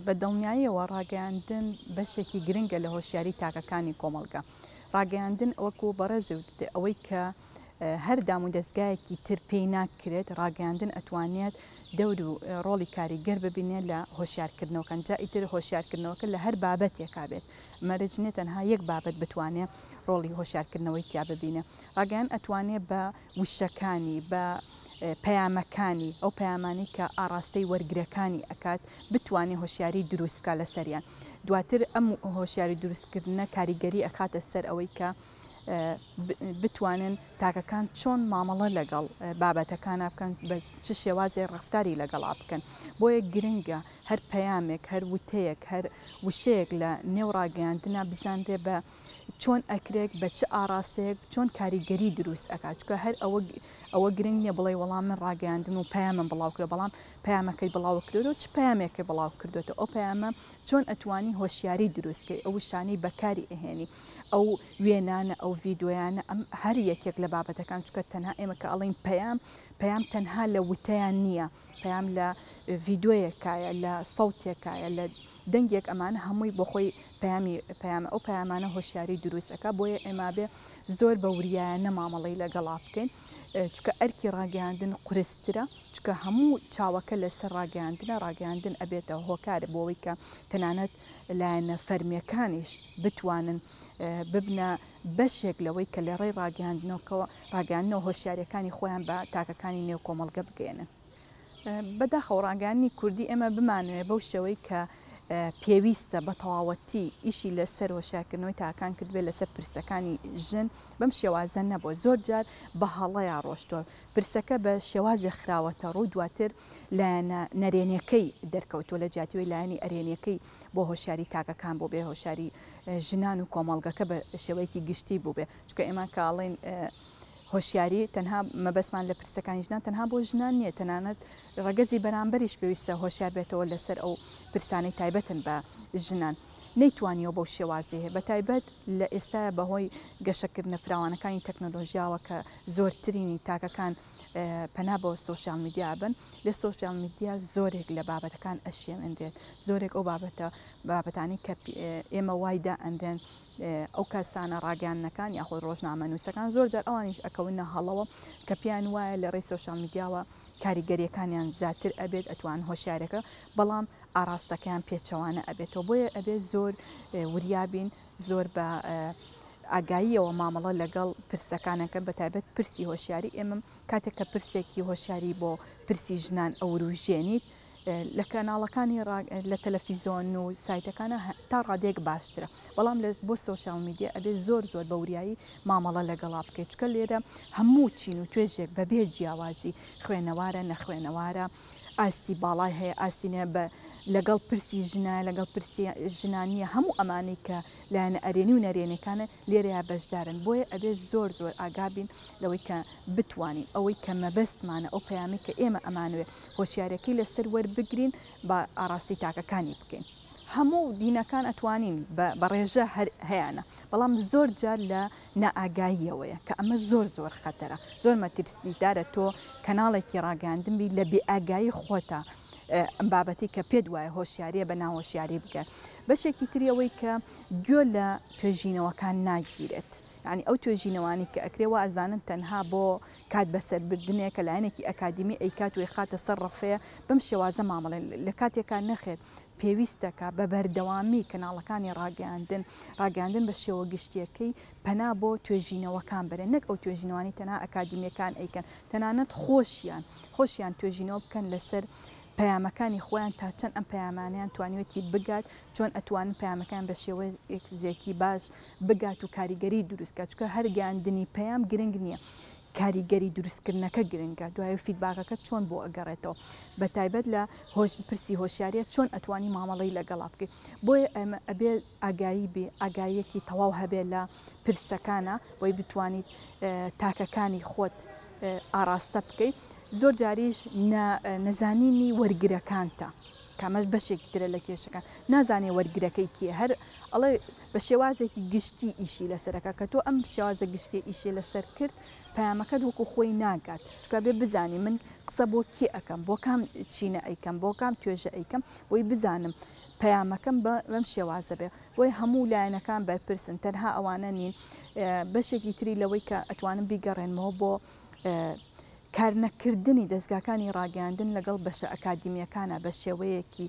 بە دڵنیاییەوە ڕاگەیاندن بەشێکی گرنگە لە هۆشیاری تاکەکانی کۆمەڵگە. ڕاگەیاندن وەکو بەڕێز وتت ئەوەی کە هەر دامودەزگایەکی تر پێی ناکرێت، ڕاگەیاندن ئەتوانێت دەور و ڕۆڵی کاریگەر ببینێت لە هۆشیارکردنەوەکان، جا ئیتر هۆشیارکردنەوەکە لە هەر بابەتێکا بێت، مەرج نیە تەنها یەک بابەت بتوانێ ڕۆڵی هۆشیارکردنەوەی تیا ببینێ. ڕاگەیاندن ئەتوانێ بە وشەکانی، بە پەیامەکانی، ئەو پەیامانەی کە ئاڕاستەی وەرگرەکانی ئەکات، بتوانێ هۆشیاری دروست بکات لەسەریان. دواتر ئەم هۆشیاری دروستکردنە کاریگەری ئەخاتە سەر ئەوەی کە بتوانن تاکەکان چۆن مامەڵە لەگەڵ بابەتەکانا بکەن، بە چ شێوازێک ڕەفتاری لەگەڵا بکەن. بۆیە گرنگە هەر پەیامێک، هەر وتەیەک، هەر وشەیەک لە نێو ڕاگەیاندنا بزانرێ بە چۆن ئەکرێت، بە چ ئاڕاستەیەک، چۆن کاریگەری دروست ئەکات. چونکە هەر ئەوە ئەوە گرنگ نییە بڵێی وەڵا من ڕاگەیاندن و پەیامم بڵاو کردەوە، بەڵام پەیامەکەی بڵاو کردۆتەوە چ پەیامێکت بڵاو کردۆتەوە، ئەو پەیامە چۆن ئەتوانی هۆشیاری دروست کەی، ئەو وشانەی بەکاری ئەهێنی، ئەو وێنانە، ئەو ڤیدۆیانە، ئەم هەر یەکێک لە بابەتەکان، چونکە تەنها ئێمە کە ئەڵێین پەیام، پەیام تەنها لە وتەیان نییە، پەیام لە ڤیدۆیەکایە، لە سەوتێکایە، لە دەنگێک، ئەمانە هەمووی بۆ خۆی پەیامی پەیامە، ئەو پەیامانە هۆشیاری دروست ئەکا، بۆیە ئێمە ئەبێ زۆر بە وریایانە مامەڵەی لەگەڵا بکەین، چونکە ئەرکی ڕاگەیاندن قورسترە، چونکە هەموو چاوەکە لەسەر ڕاگەیاندنە، ڕاگەیاندن ئەبێتە هۆکار بۆ ئەوەی کە تەنانەت لایەنە فەرمییەکانیش بتوانن ببنە بەشێک لەوەی کە لە ڕێی ڕاگەیاندنەوەکەوە ڕاگەیاندنەوە هۆشیارییەکانی خۆیان بە تاکەکانی نێو کۆمەڵگە بگەیەنن. بەداخەوە ڕاگەیاندنی کوردی ئێمە بمانەوێ بەو شێوەی کە پێویستە بە تەواوەتی ئیشی لەسەر هۆشیارکردنەوەی تاکان کردبێت لەسەر پرسەکانی ژن بەم شێوازە نەبووە زۆر جار بە هەڵەیا ڕۆشتووە پرسەکە بە شێوازێک خراوەتە ڕوو دواتر لایەنە نەرێنیەکەی دەرکەوتووە لە جیاتی ئەوەی لایەنی ئەرێنیەکەی بۆ هۆشیاری تاکەکان بووبێ هۆشیاری ژنان و کۆمەڵگەکە بە شێوەیەکی گشتی بووبێ چونکە ئێمە کە ئەڵێین هۆشیاری تەنها مەبەستمان لە پرسەکانی ژنان تەنها بۆ ژنان نییە تەنانەت ڕەگەزی بەرامبەریش پێویستە هۆشیار بێتەوە لەسەر ئەو پرسانەی تایبەتن بە ژنان نەیتوانیوە بەو شێوازی هەیە بەتایبەت لە ئێستایا بەهۆی گەشەکردنە فراوانەکانی تەکنەلۆژیاوە کە زۆرترینی تاکەکان پەنا بۆ سۆشیال میدیا ئەبەن لە سۆشیال میدیا زۆرێک لە بابەتەکان ئەشێوێنرێت زۆرێک ئەو بابەتە بابەتانی کە ئێمە وای دائەنرێن ئەو کەسانە ڕاگەیاندنەکان یاخود ڕۆژنامەنووسەکان زۆر جار ئەوانیش ئەکەونە هەڵەوە کە پێیان وایە لە ڕێی سۆشیال میدیاوە کاریگەریەکانیان زیاتر ئەبێت ئەتوان هۆشیارەکە بەڵام ئاراستەکەیان پێچەوانە ئەبێتەوە بۆیە ئەبێت زۆر وریابین زۆر بە ئاگاییەوە مامەڵە لەگەڵ پرسەکانەکە بە تایبەت پرسی هۆشیاری ئێمە کاتێک کە پرسێکی هۆشیاری بۆ پرسی ژنان ئەوروژێنیت لە کەناڵەکانی لە تەلەفیزۆن و سایتەکانە تا ڕادەیەک باشترە بەڵام لە بۆ سۆشیال میدیا ئەبێ زۆر زۆر بە وریایی مامەڵە لەگەڵا بکەیت چکە لێرە هەموو چین و توێژێک بەبێ جیاوازی خوێنەوارە نەخوێنەوارە ئاستی باڵای هەیە ئاستی نیە بە لەگەڵ پرسی ژنە لەگەڵ پرسی ژنان نیە هەموو ئەمانەی کە لایەنە ئەرێنی و نەرێنەکانە لێرەیا بەشدارن بۆیە ئەبێ زۆر زۆر ئاگا بین لەوەی کە بتوانین ئەوەی کە مەبەستمانە ئەو پەیامەی کە ئێمە ئەمانەوێ هۆشیارەکەی لەسەر وەربگرین بە ئاڕاستەی تاکەکانی بکەین. هەموو دینەکان ئەتوانین بە ڕێژە هەر هەیانە بەڵام زۆر جار لە نائاگاییەوەیە کە ئەمە زۆر زۆر خەتەرە زۆر مەترسیدارە تۆ کەناڵێکی ڕاگەیاندن بی لە بێئاگایی خۆتا ئەم بابەتی کە پێت وایە هۆشیاریە بە ناهۆشیاری بگە بەشێکی تری ئەوەی کە گوێ لە توێژینەوەکان ناگیرێت یانی ئەو توێژینەوانەی کە ئەکرێ وا ئەزانن تەنها بۆ کات بەسەربردنێکە لایەنێکی ئەکادیمی ئەیکات و ئەیخاتە سەر ڕەفەیە بەم شێوازە مامەڵێ لە کاتێکا نەخێر پێویستەکە بە بەردەوامی کەناڵەکانی ڕاگەیاندن ڕاگەیاندن بە شێوە گشتیەکەی پەنا بۆ توێژینەوەکان بەرێن نەک ئەو توێژینەوانی تەنها ئەکادیمیەکان ئەیکەن تەنانەت خۆشیان خۆشیان توێژینەوە بکەن لەسەر پەیامەکانی خۆیان تا چەند ئەم پەیامانەیان توانیوێتی بگات چۆن ئەتوانن پەیامەکەیان بە شێوەیەکزێکی باش بگات و کاریگەری دروست کات چونکە هەر گەیاندنی پەیام گرنگ نییە کاریگەری دروستکردنەکە گرنگە دوای فیدباکەکە چۆن بۆ ئەگەڕێتەوە بە تایبەت لە پرسی هۆشیاریە چۆن ئەتوانی مامەڵەی لەگەڵا بکەیت بۆیە ئێمە ئەبێ ئاگایی بێ ئاگاییەکی تەواو هەبێ لە پرسەکانە بۆی بتوانیت تاکەکانی خۆت ئاڕاستە بکەیت زۆر جاریش نەزانینی وەرگرەکانتە کە ئەمەش بەشێکی ترە لە کێشەکان نازانێ وەرگرەکەی کێ هەر ئەڵێ بە شێوازێکی گشتی ئیشی لەسەرەکە کە تۆ ئەم شێوازە گشتی ئیشی لەسەر کرد. پەیامەکەت وەکو خۆی ناگات، چونکە ئەبێ بزانی من قسە بۆ کێ ئەکەم، بۆ کام چینە ئەیکەم، بۆ کام توێژە ئەیکەم، بۆی بزانم پەیامەکەم بەم شێوازە بێ. بۆیە هەموو لایەنەکان بەرپرسن، تەنها ئەوانە نین. بەشێکی تری لەوەی کە ئەتوانم بیگەڕێنمەوە بۆ کارنەکردنی دەزگاکانی ڕاگەیاندن لەگەڵ بەشە ئەکادیمییەکانە بە شێوەیەکی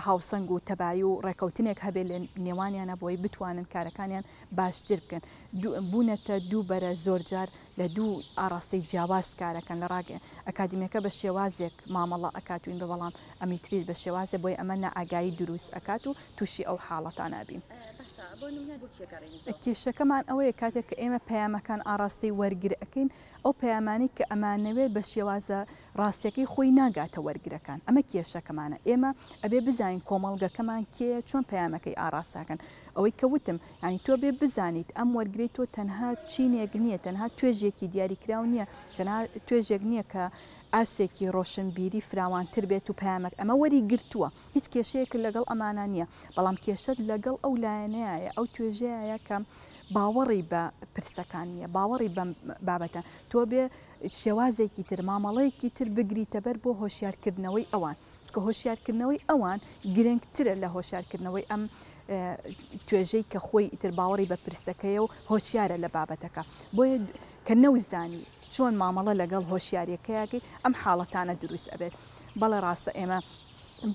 هاوسەنگ و تەبایی و ڕێکەوتنێک هەبێت لە نێوانیانە بۆی بتوانن کارەکانیان باشتر بکەن. بوونەتە دوو بەرە زۆرجار لە دوو ئاڕاستەی جیاواز کارەکەن لە ڕاگە ئەکادیمیەکە بە شێوازێک مامەڵە ئەکات و بە بەڵام ئەمی تریش بە شێوازێ بۆیە ئەمە نائاگایی دروست ئەکات و تووشی ئەو حاڵەتانە ئەبین. باشە بۆ نمونە بۆ چی ئەگەڕێنیتەوە؟ کێشەکەمان ئەوەیە کاتێک کە ئێمە پەیامەکان ئاڕاستەی وەرگر ئەکەین ئەو پەیامانەی کە ئەمانەوێت بە شێوازە ڕاستیەکەی خۆی ناگاتە وەرگرەکان ئەمە کێشەکەمانە ئێمە ئەبێ بزانین کۆمەڵگەکەمان کێیە چۆن پەیامەکەی ئاڕاستەکەن ئەوەی کە وتم یانی تۆ بێ بزانیت ئەم وەرگرەی تۆ تەنها چینێک نییە تەنها توێژێکی دیاریکراو نییە تەنها توێژێک نییە کە ئاستێکی ڕۆشنبیری فراوانتر بێت و پەیامەک ئەمە وەری گرتووە هیچ کێشەیەکت لەگەڵ ئەمانە نییە بەڵام کێشەت لەگەڵ ئەو لایەنەیە ئەو توێژەیە کە باوەڕی بە پرسەکان نییە باوەڕی بەم بابەتە تۆ بێ شێوازێکی تر مامەڵەیەکی تر بگریتە بەر بۆ هۆشیارکردنەوەی ئەوان چونکە هۆشیارکردنەوەی ئەوان گرنگترە لە هۆشیارکردنەوەی ئەم توێژەی کە خۆی ئیتر باوەڕی بە پرسەکەیە و هۆشیارە لە بابەتەکە بۆیە کە نەوزانی چۆن مامەڵە لەگەڵ هۆشیاریەکەیەکەی ئەم حاڵەتانە دروست ئەبێت بەڵێ ڕاستە ئێمە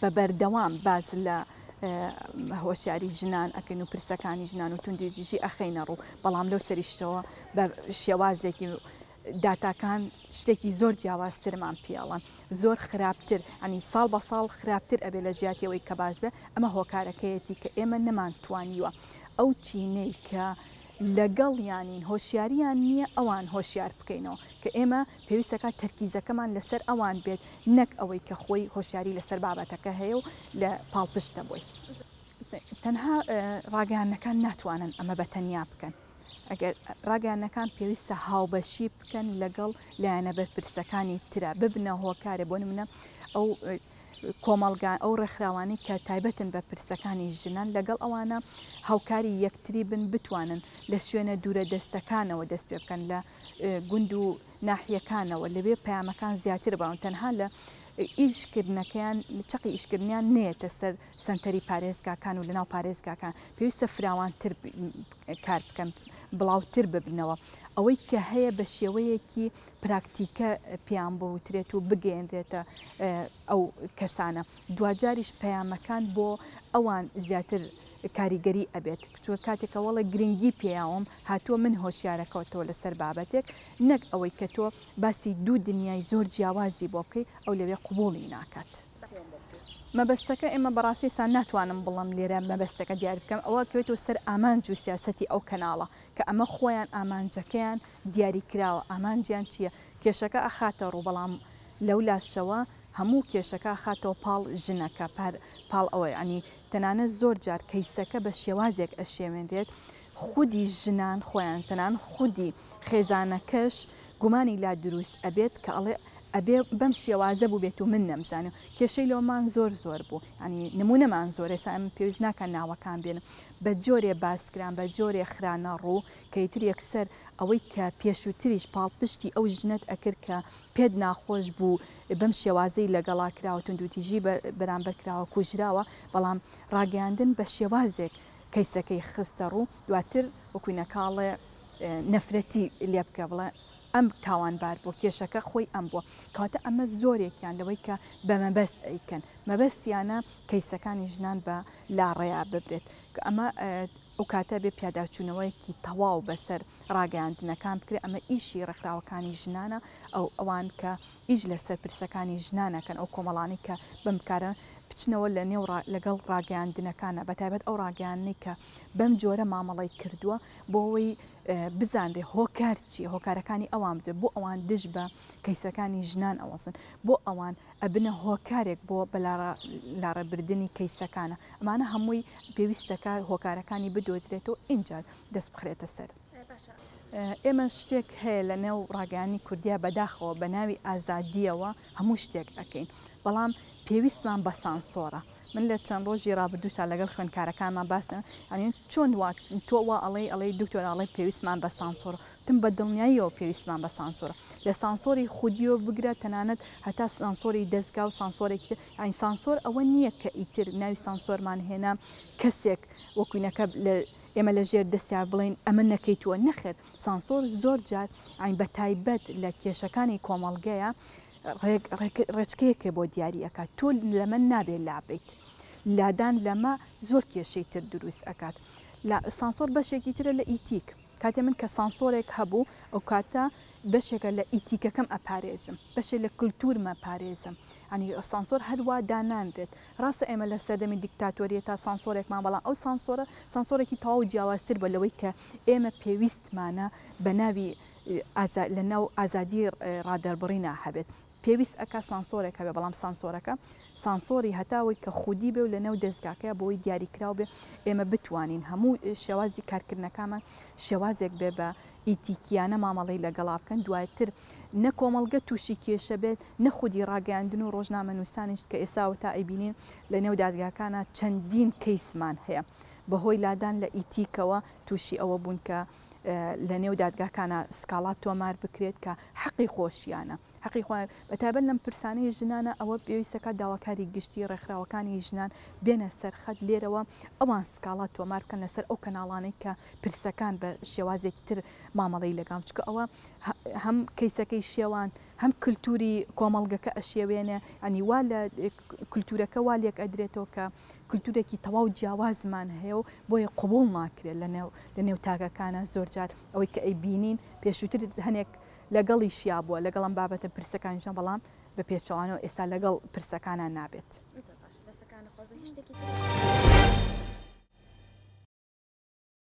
بە بەردەوام باز لە هۆشیاری ژنان ئەکەین و پرسەکانی ژنان و توندوتیژی ئەخەینە ڕوو بەڵام لەو سەریشتەوە بە شێوازێکی داتاکان شتێکی زۆر جیاوازترمان پێڵەن زۆر خراپتر ینی ساڵ بە ساڵ خراپتر ئەبێ لە جیاتی ئەوەی کە باش بێ ئەمە هۆکارەکەیەتی کە ئێمە نەمانتوانیوە ئەو چینەی کە لەگەڵ یانین هۆشیاریان نییە ئەوان هۆشیار بکەینەوە کە ئێمە پێویستەکە تەرکیزەکەمان لەسەر ئەوان بێت نەک ئەوەی کە خۆی هۆشیاری لەسەر بابەتەکە هەیە و لە پاڵپشتە بۆی. تەنها ڕاگەیاندنەکان ناتوانن ئەمە بە تەنیا بکەن. ئەگەر ڕاگەیاندنەکان پێویستە هاوبەشی بکەن لەگەڵ لایەنە بەرپرسەکانی ترا ببنە هۆکارێ بۆ نمونە ئەو کۆمەڵگا ئەو ڕێکخراوانەی کە تایبەتن بە پرسەکانی ژنان لەگەڵ ئەوانە هاوکاری یەکتری بن بتوانن لە شوێنە دوورە دەستەکانەوە دەست پێ بکەن لە گوند و ناحیەکانەوە لەوێ پەیامەکان زیاتر باون تەنها لە ئیشکردنەکەیان چەقی ئیشکردنیان نەیەتە سەر سەنتەری پارێزگاکان و لەناو پارێزگاکان پێویستە فراوانتر کار بکەن بڵاوتر ببنەوە ئەوەی کە هەیە بە شێوەیەکی پراکتیکە پێیان بوترێت و بگەیەنرێتە ئەو کەسانە دواجاریش پەیامەکان بۆ ئەوان زیاتر کاریگەری ئەبێت چونکە کاتێک کە وەڵێ گرنگی پێیاوم هاتووە من هۆشیارەکەوتەوە لەسەر بابەتێک نەک ئەوەی کە تۆ باسی دوو دنیای زۆر جیاوازی بۆ بکەی ئەو لەوێ قبوڵی ناکات. مەبەستەکە ئێمە بەڕاستی ئێستا ناتوانم بڵێم لێرە مەبەستەکە دیاری بکەم ئەوە ئەکەوێتەوە سەر ئامانج و سیاسەتی ئەو کەناڵە کە ئەمە خۆیان ئامانجەکەیان دیاری کراوە ئامانجیان چییە کێشەکە ئەخاتە ڕوو بەڵام لەولاشەوە هەموو کێشەکە ئەخاتەوە پاڵ ژنەکە پاڵ ئەوە یانی تەنانەت زۆر جار کەیسەکە بە شێوازێک ئەشێوێنرێت خودی ژنان خۆیان تەنان خودی خێزانەکەش گومانی لا دروست ئەبێت کە ئەڵێ ئەبێ بەم شێوازە بووبێت و من نەمزانی کێشەی لۆمان زۆر زۆر بوو ینی نمونەمان زۆر ئێستا ئەم پێویست ناکە ناوەکان بێنم بە جۆرێ باسکران بە جۆرێ خرانە ڕوو کە ئیتر یەکسەر ئەوەی کە پێشووتریش پاڵپشتی ئەو ژنەت ئەکرد کە پێت ناخۆش بوو بەم شێوازەی لەگەڵا کراوە توندوتیژی بەرامبەر کراوە کوژراوە بەڵام ڕاگەیاندن بە شێوازێک کەیسەکەی خستە ڕوو دواتر وەکو نەکاڵێ نەفرەتی لێ بکە بڵێ ئەم تاوانبار بوو کێشەکە خۆی ئەم بووە کەواتە ئەمە زۆرێکیان لەوەی کە بە مەبەست ئەیکەن مەبەستیانە کەیسەکانی ژنان بە لاڕێیا ببرێت کە ئەمە ئەو کاتە بێ پیاداچوونەوەیەکی تەواو بەسەر ڕاگەیاندنەکان بکرێت ئەمە ئیشی ڕێکخراوەکانی ژنانە ئەو ئەوان کە ئیش لەسەر پرسەکانی ژنان ئەکەن ئەو کۆمەڵانەی کە بەم کارە بچنەوە لە نێو لەگەڵ ڕاگەیاندنەکانە بەتایبەت ئەو ڕاگەیاندنەی کە بەم جۆرە مامەڵەی کردووە بۆ ئەوەی بزانرێ هۆکار چییە هۆکارەکانی ئەوان بدە بۆ ئەوان دژ بە کەیسەکانی ژنان ئەوەسن بۆ ئەوان ئەبنە هۆکارێک بۆ بەلاڕێبردنی کەیسەکانە ئەمانە هەمووی پێویستەکە هۆکارەکانی بدۆزرێتەوە ئینجا دەست بخرێتە سەر. ئێمە شتێک هەیە لە نێو ڕاگەیاندنی کوردیا بەداخەوە بە ناوی ئازادییەوە هەموو شتێک ئەکەین. بەڵام پێویستمان بە سانسۆرە. من لە چەند ڕۆژی ڕابردووشا لەگەڵ خوێندکارەکانمان باسم یانی چۆن وا تۆ وا ئەڵێی ئەڵێی دکتۆر ئەڵێ پێویستمان بە سانسۆرە وتم بە دڵنیاییەوە پێویستمان بە سانسۆرە لە سانسۆری خودیەوە بگرە تەنانەت هەتا سانسۆری دەزگا و سانسۆرێکی تر یانی سانسۆر ئەوە نییە کە ئیتر ناوی سانسۆرمان هێنا کەسێک وەکوینەکە لە ئێمە لە ژێر دەستیا بڵێین ئەمە نەکەیتووە نەخێر سانسۆر زۆر جار یانی بە تایبەت لە کێشەکانی کۆمەڵگەیە ڕێک ڕێک ڕێچکەیەکێ بۆ دیاری ئەکات تۆ لەمە نابێ لابەیت لادان لەمە زۆر کێشەی تر دروست ئەکات لە سانسۆر بەشێکی ترە لە ئیتیک کاتێ من کە سانسۆرێک هەبوو ئەو کاتە بەشێکە لە ئیتیکەکەم ئەپارێزم بەشێ لە کلتورمە پارێزم ینی سانسۆر هەروا دانانرێت ڕاستە ئێمە لە سەردەمی دیکتاتۆریەتا سانسۆرێکمان بەڵام ئەو سانسۆرە سانسۆرێکی تەواو جیاوازتر بە لەوەی کە ئێمە پێویستمانە بە ناوی لە ناو ئازادی ڕادەربڕینا هەبێت پێویست ئەکا سانسۆرێک هەبێ بەڵام سانسۆرەکە سانسۆری هەتاوەی کە خودی بێ و لە نێو دەزگاکەیا بۆی دیاریکراو بێ ئێمە بتوانین هەموو شێوازی کارکردنەکانمان شێوازێک بێ بە ئیتیکیانە مامەڵەی لەگەڵا بکەن دواتر نە کۆمەڵگە تووشی کێشە بێت نە خودی ڕاگەیاندن و ڕۆژنامەنووسانیش کە ئێستا تا ئەیبینین لە نێو دادگاکانە چەندین کەیسمان هەیە بەهۆی لادان لە ئیتیکەوە تووشی ئەوە بوون کە لە نێو دادگاکانا سکاڵا تۆمار بکرێت کە حەقی خۆشیانە حەقی خۆیان بە تایبەت لەم پرسانەی ژنانە ئەوە پێویستەکە داواکاری گشتی ڕێکخراوەکانی ژنان بێنە سەر خەت لێرەوە ئەوان سکاڵا تۆمار بکەن لەسەر ئەو کەناڵانەی کە پرسەکان بە شێوازێکی تر مامەڵەی لەگەڵ چونکە ئەوە هەم کەیسەکەی شێوان هەم کلتوری کۆمەڵگەکە ئەشێوێنێ ینی وا لە کلتورەکە وا لێک ئەدرێتەوە کە کلتورێکی تەواو جیاوازمان هەیە و بۆیە قبوڵ ناکرێت لە نێو لە نێو تاکەکانە زۆرجار ئەوەی کە ئەیبینین پێشووتر هەنێک لەگەڵیشیا بووە لەگەڵ ئەم بابەتە پرسەکانیشە بەڵام بە پێچەوانەوە ئێستا لەگەڵ پرسەکانە نابێت. زۆر باشە دەستەکانت خۆش بێت هیچ شتێکی تر؟